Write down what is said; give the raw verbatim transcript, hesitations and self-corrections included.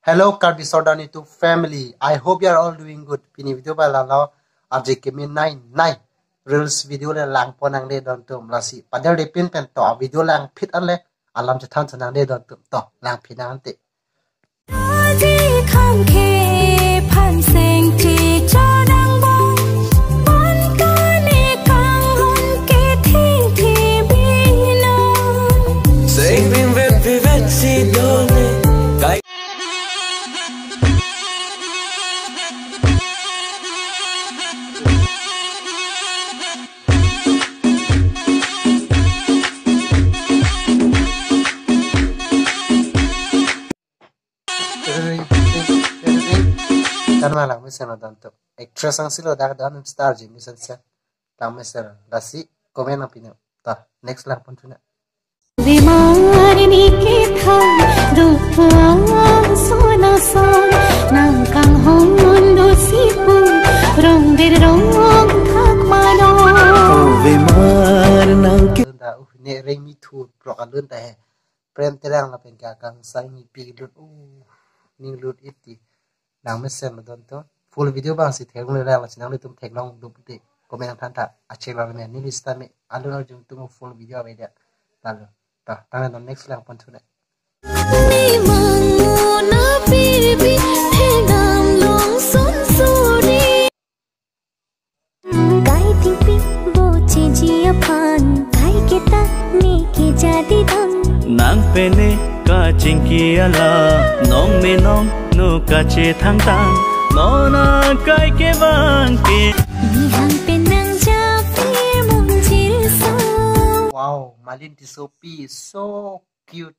Hello Karbi Sordar YouTube family. I hope you are all doing good. Pini video abang lalo, arje keme nai nai reels video le langpon nangne don atum, lasi padel depin pen to a video langphit anle alam chethan chenang de don atum, to langphit nang ante. Aji khangke phan seng chi cho nang bong, pan kani kanghon ke thengthi binong. Seng bim vet vi vet si done kai. Kan malang mesen lo don atum. Actress ang silo dak don star ji mesen se. Tang mesen lo. Lasi comment nangpi nang. Ta, next langpon thu nang. Bimar ni kitha dukha sona son nang kanghon do sipu rong dir rong thak mano. O bimar nang ki- Lunda uh ne reng mi thu prok alun ta he. Prem Terang lapen ke akangsai ni pi lut uh ning lut iti. Nang mesen lo don atum. Full video abang si theklong le lang, lasi nanglitum theklong dupte comment nangthan tha. Achek lang me neli sitame alun arjung atum full video ave dia. Lalo. Ta, tang don next langpon thu nang. Ni mangona baby, he nam long sun suri. Kai thengpi bo cheji aphan, kai kita ne ke jadi dam. Nang pene kachingki ala, nong me nong nu kachethang tang, nona kai kevang ke. Ni hang penang japir monjir so. Wow, Malin Tissopi, so cute.